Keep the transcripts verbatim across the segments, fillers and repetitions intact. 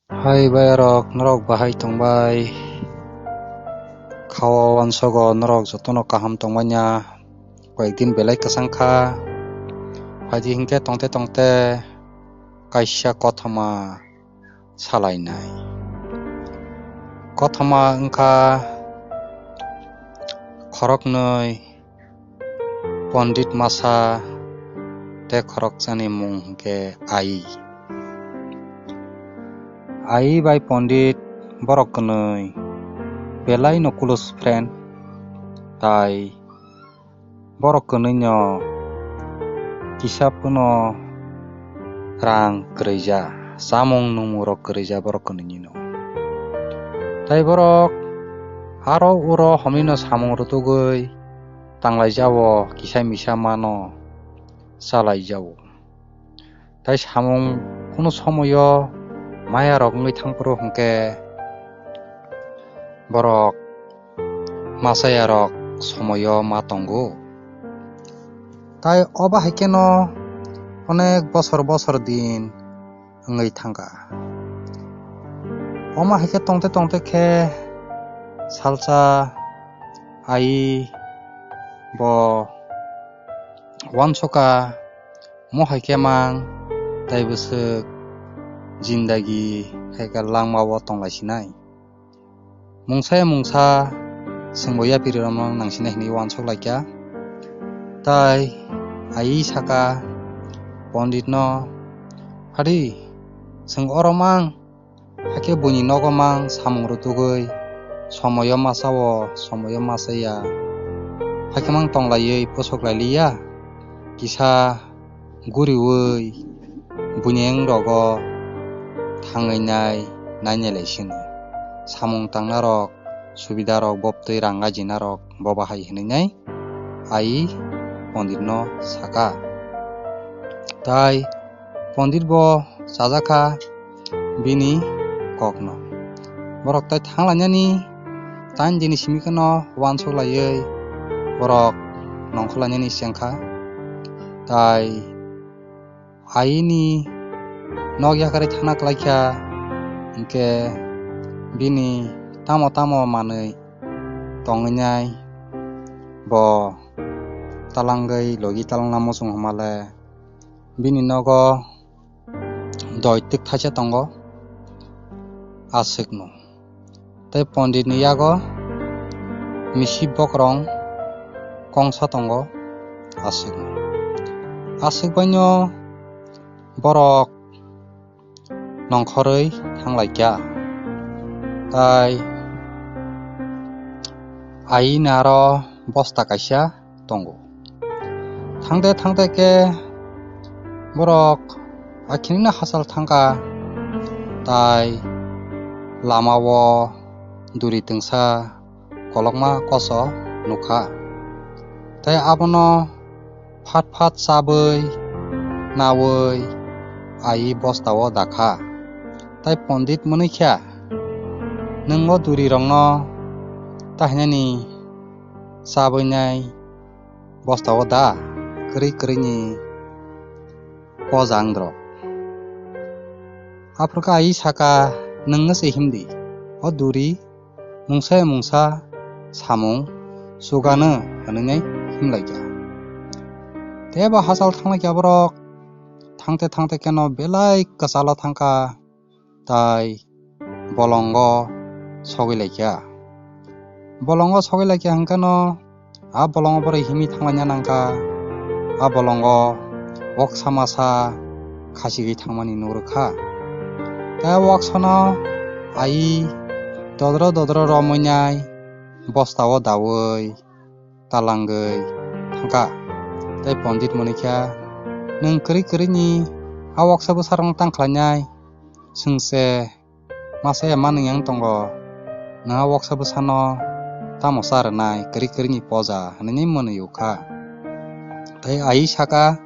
Hai bayarok, norok bahai tongbai? Khao uansogo norok jotono kaham tongmanya? Koyekdin belai kwchang kha. Phaidi hinkhe tongte tongte kaisa kothoma salainai. Kothoma wngkha khoroknwi, pondit masa tei khoroksani mung hinkhe Ai. Ai bai pondit borok kwnwi belaino close friend, tai borok kwnwino kisa phano rang kwrwija, chamung nungmungrok kwrwija borok kwnwinino. Tai borok aro uro homino samung rwtugwi tanglaijao, kisa misa mano chalaijao. Tai samung kunu somoyo mayarok wngwi thangphuru hwnkhe borok machayarok somoyo ma tongo. Tai obo hai kheno onek bosor bosor din wngwi thangkha. Omo hai khe tongte tongte khe salsa Ai bo uansukha, mo hai khe mang tai bwswk jindagi hai khe langmao tonglai sinai. Mungsa ya mungsa chwngbo yapiri romno nang sinai hinwi uansuk laikha. Tai Ai sakha ponditno, "Phadi, chwng oro mang, hakhe buini nogo mang samung rwtugwi somoyo masa-o, somoyo masa ya, hakhe mang tonglaiwi pusuk lailiya, kisa guriwi buini wng rogo thangwi nai, nainai lai sino. Samung tangnarok, subidarok, bobtwi rang ajinarok bo bahai," hinwi nai Ai ponditno sakha. Tai pondit bo chajakha bini kokno. Borok tai thanglainani, tain dini simi kheno uansuk laiwi borok nongkhorlainani chengkha. Tai Aini nok yakarwi thangna klaikha, hinkhe bini tamo tamo manwi tongwinai bo talangwi logi talangna muchung hwnmale bini nogo doi twk thaisa tongo, aswkno. Tei ponditni yago misi bokrong kongsa tongo, aswkno. Aswk baino borok nongkhorwi thanglaikha. Tai aini aro bosta kaisa tongo. Thangte thangte khe borok akhirino hachal thangkha, tai lamao duri twngsa kolokma koso nukha. Tai abono phat phat chabwi naui Ai bostao dakha. Tai pondit mwnwi kha, "Nwng o duri rokno tahinani chabwi nai bostao da, kwrwi kwrwini poja wngdrok." Aphuru khe Ai sakha, "Nwng se himdi, o duri mungsa ya mungsa samung chugano," hwnwi himlaikha. Tei bo hachal thanglaikha borok, thangte thangte kheno belai kwchalo thangkha, tai bolongo sogwi laikha. Bolongo sogwi laikha hwnkhe no, a bolongo borok himwi thanglaina nangkha. A bolongo waksa masa khachigwi thangmani nugrwkha. Tei waksano Ai dodro dodro romwi nai bostao daui talangwi thangkha. Tei pondit mwnwi kha, "Nwng kwrwi kwrwini a waksa bwsarokno tang khlainai? Chwng se masa ya manwi wng tongo, nwng a waksa bwsano tamo cha rwnai kwrwi kwrwini poja?" hwnwi mwnwi ukha. Tei Ai sakha,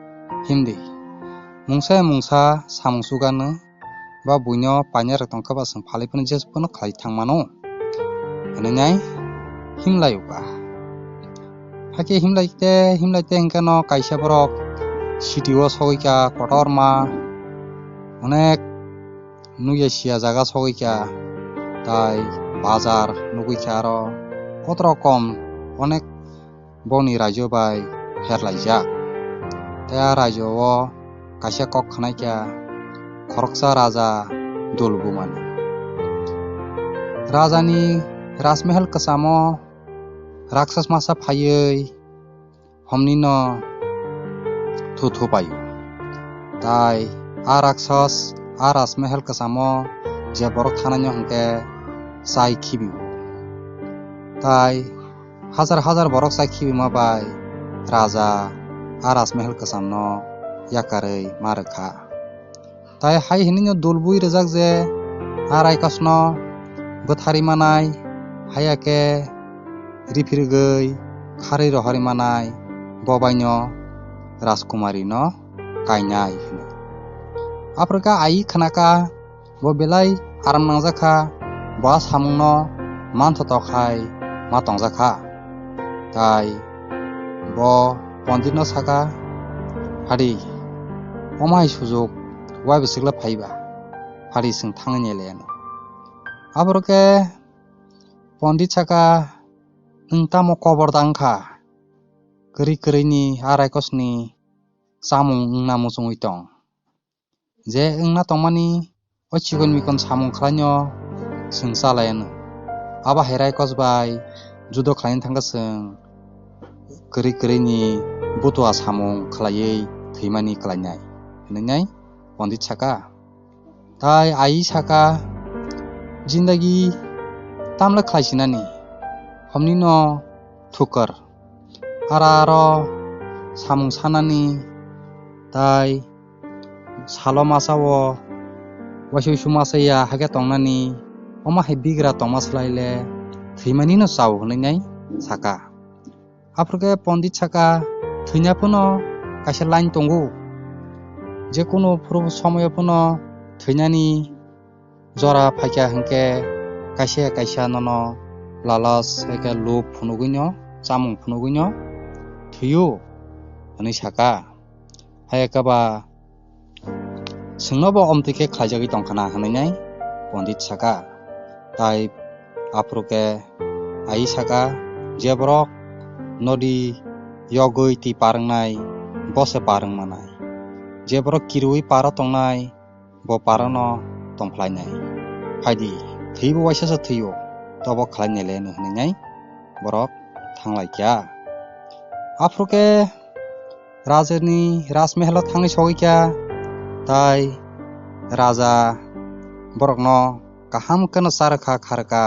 "Himdi, mungsa ya mungsa samung chugano ba buino painai rok tongkha ba chwng phalwi phano je phano khlai thang mano," hwnwi nai himlai ukha. Hakhe himlai te himlai te hwnkhe no kaisa borok city o sogwi kha kotorma, onek nukya siya jaga sogwi kha, tai bazar nugwi kha aro kotro kom onek boni raijo bai pherlaijak. Tai a raijo o kaisa kok khwnai kha khoroksa raja dul bumani. Rajani rajmehel kwchamo raksas masa phaiwi homni no thuthu paio. Tai a raksas a rajmehel kwchamo je borok thanai no hwnkhe chai khibio. Tai hajar hajar borok chai khibima bai raja a rajmehel kwcham no yakarwi ma rwkha. Tai hai hinwi no dul bui rwjak je a raikos no bwtharwi manai, haiya khe riphirgwi kharwi rohorwi manai, bo bai no Rajkumari no kainai hwnwi. Aphuru khe ai khna kha bo belai aram nangjak kha, bo a samung no manthotok hai ma tongjak kha. Tai bo pondit no saka, "Phadi, omo hai sujuk wai bwswk le phaiba? Phadi, chwng thangwi nailai anw." Aphuru khe pondit saka, "Nwng tamo kobor da wngkha? Kwrwi kwrwi ni a raikos ni chamung wngna muchungwi tong. Je wngna tongmani o chikon mikon samung khlaino chwng chalai anw. Abo hai raikos bai judo khlaina thangkha chwng kwrwi kwrwi ni butua samung khlaiwi thwimani klainai," hwnwi nai pondit saka. Tai ai saka, "Jindagi tamle khlaisinani, homni no thukar. Ara aro samung sanani, tai salo masa o waisui su masa ya hakhe tongnani, omo hai bigra tongma slai le thwimani no chao," hwnwi nai saka. Aphuru khe pondit saka, "Thwina phano kaisa line tongo, je kunu phuru somoyo phano thwinani jora phaikha hwnkhe kaisa kaisa nono lalas hai khe lub phunugwino, chamung phunugwino thwio," hwnwi saka. Hai khe ba, "Chwngno bo omtwi khe khlaijagwi tongkha na," hwnwi nai pondit saka. Tai aphuru khe ai saka, "Je borok nodi yogwi twi par wngnai, bo se par wng manai. Je borok kirui paro tongnai, bo parono tongphlainai. Phaidi, thwibo waisa se thwio, tobo khlainai le," hwnwi nai borok thanglai kha. Aphuru khe rajani rajmehelo thangwi sogwi kha, tai raja borokno kaham kheno cha rwkha, kha rwkha,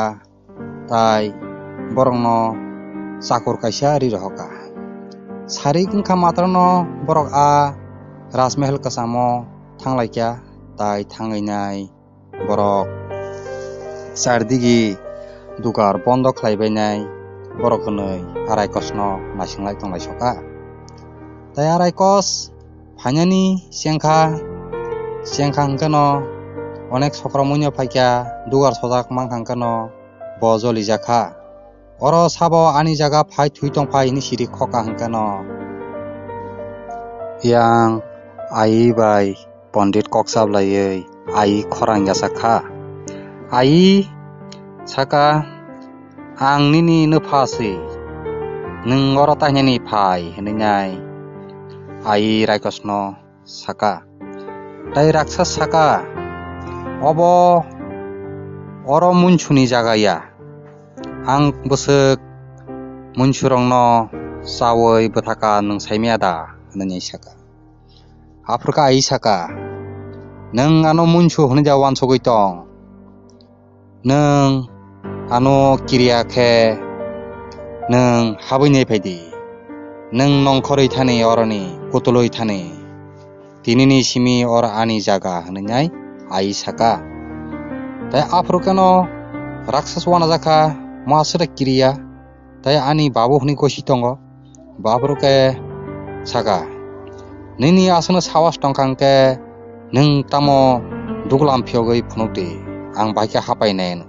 tai borokno chakur kaisa ri rohorkha. Sari wngkha matrano borok a rajmehel kwchamo thanglaikha, tai thangwi nai borok chardigi dugar bondo khlai bainai borok hwnwi a raikosno naising lai tonglai sokha. Tai a raikos phainani chengkha, chengkha hwnkhe no onek sokromoino phaikha, dugar sojak mankha hwnkhe no bo jolijakha. Oro sabo ani jaga phai thwi tongphai hwnwi siri khokha hwnkhe no yang ai bai pondit kok chablaiwi ai khorang yachak kha. Ai saka, "Ang nini nwpha se, nwng oro tainani phai," hwnwi nai ai raikosno saka. Tai raksa saka, "Obo oro munsuni jaga ya. Ang bwswk munsurokno chawi bwthaka nwng saimaya da?" hwnwi saka. Aphuru khe ai saka, "Nwng ano munsu hwnwi da uansugwi tong? Nwng ano kiriya khe nwng habwi nai phai di. Nwng nongkhorwi thani oroni kutulwi thani. Tinini simi oro ani jaga," hwnwi nai ai saka. Tai aphuru khe no raksas uanajakha, moha sere kiriya. Tai ani babu hwnwi gosi tongo. Babu khe saka, "Nini aswkno sawas tongkha hwnkhe nwng tamo duglam phiyogwi phunuk di, ang bahai khe hapai nai," hwnwi.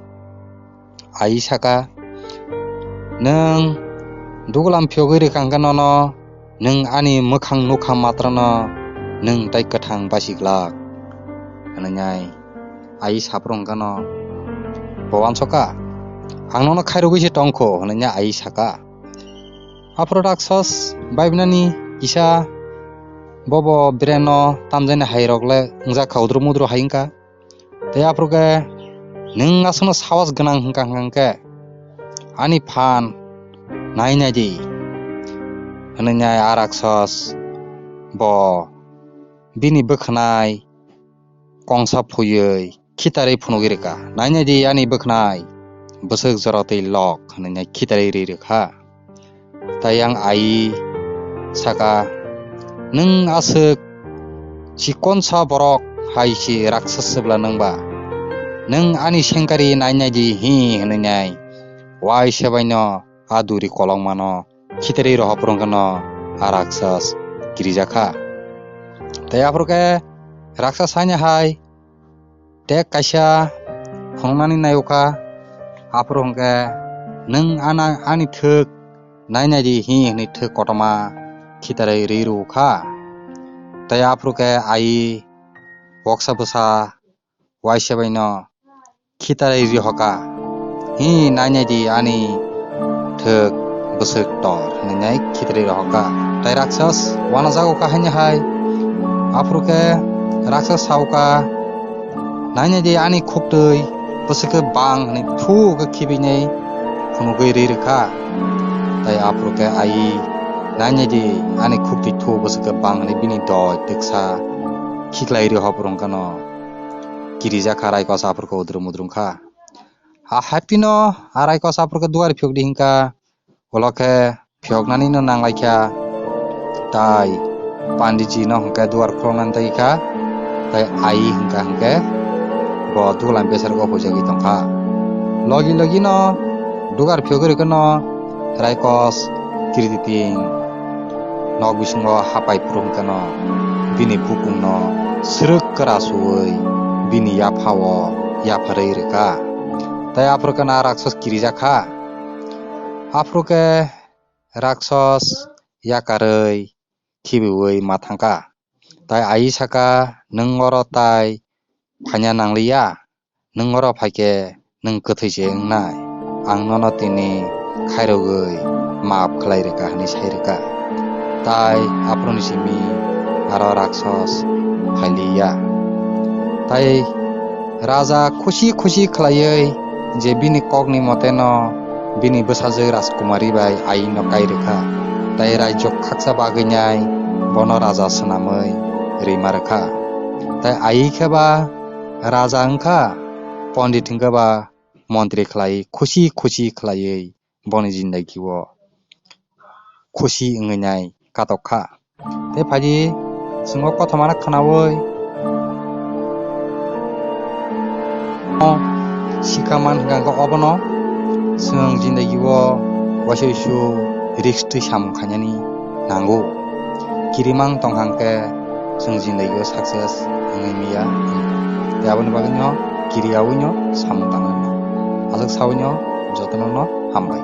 Ai saka, "Nwng duglam phiyogwi rwkha hwnkhe nono, nwng ani mwkhang nukha matrano nwng tai kwthang basi glak," hwnwi nai Ai saphuru hwnkhe no bo uansukha, "Ang nono khairogwi se tongkho," hwnwi ai saka. Aphuru Rakshas baibinani kisa bobo breno tamjani hairok le wngjak kha, udru mudru hai wngkha. Tei aphuru khe, "Nwng aswkno sahos gwnang hwnkha hwnkha khe, ani phan nai nai di," hwnwi nai a Rakshas bo bini bwkhwnai kongsa phuiwi khitarwi phunugwi rwkha. "Nai nai di ani bwkhwnai, bwswk jora twi lok," hwnwi nai khitarwi rwi rwkha. Tei ang ai saka, "Nwng aswk chikonsa borok hai se Rakshas se bwla nwng ba? Nwng ani sengkari nai nai di," hi hwnwi nai uaisa bai no a duri kolokma no khitarwi rohor phuru hwnkhe no a Rakshas kirijakha. Tei aphuru khe Rakshas haino hai tek kaisa phunuknani naiwkha, aphuru hwnkhe, "Nwng ana-, ani thwk nai nai di," hi hwnwi thwk kotorma khitarwi rwi rwkha. Tei aphuru khe ai boksa bwsa uaisa bai no khitarwi rihokha, "Hi nai nai di ani thwk bwswk tor," hwnwi nai khitarwi rihokha. Tei Rakshas uanajak kha haino hai. Aphuru khe Rakshas saukha, "Nai nai di ani khuktwi bwswk khe bang," hwnwi thu khe khibinai phunugwi rwi rwkha. Tei aphuru khe ai, "Nai nai di ani khuktwi thu bwswk khe bang," hwnwi bini doi twksa khiklai rihor phuru hwnkhe no kirijakha, Raikos aphuru khe udrum udrum kha. A happy no a Raikos aphuru khe dugar phiyok di hwnkha, ulo khe phiyoknani no nanglaikha. Tai panditji no hwnkhe dugar khuloknani tei kha, tai ai hwnkha hwnkhe bo dugulam besargo huijagwi tongkha. Logi logi no dugar phiyogwi rwkhe no Raikos kiriti ting nok bisingo hapai phuru hwnkhe no bini bukung no srwk kwra suwi bini yapha o yapharwi rwkha. Tai aphuru khe no a Rakshas kirijakha. Aphuru khe Rakshas yakarwi khibiwi ma thangkha. Tai ai saka, "Nwng oro tai phaina nangliya, nwng oro phaikhe nwng kwthwi se wngnai. Ang nono tini khairogwi maap khlai rwkha," hwnwi sai rwkha. Tai aphuruni simi aro Rakshas phailiya. Tai raja khusi khusi khlaiwi je bini kokni moteno bini bwsajwk Rajkumari bai aino kai rwkha. Tai rajyo khaksa bagwinai bono raja swnamwi rwima rwkha. Tai ai khe ba raja wngkha, pondit wngkha ba montri khlai, khusi khusi khlaiwi boni jindagi o khusi wngwi nai katok kha. Tei phaidi chwng o kothoma no khwnawi o sikha man hwnkha khe obono chwng jindagi o waisa waisa risk twi samung khainani nango. Kirimang tong hwnkhe chwng jindagi o success wngwi manya. Tei aboni bagwi no kiriyawi no samung tangwi mano. Aswk sawi no jotono no hambai.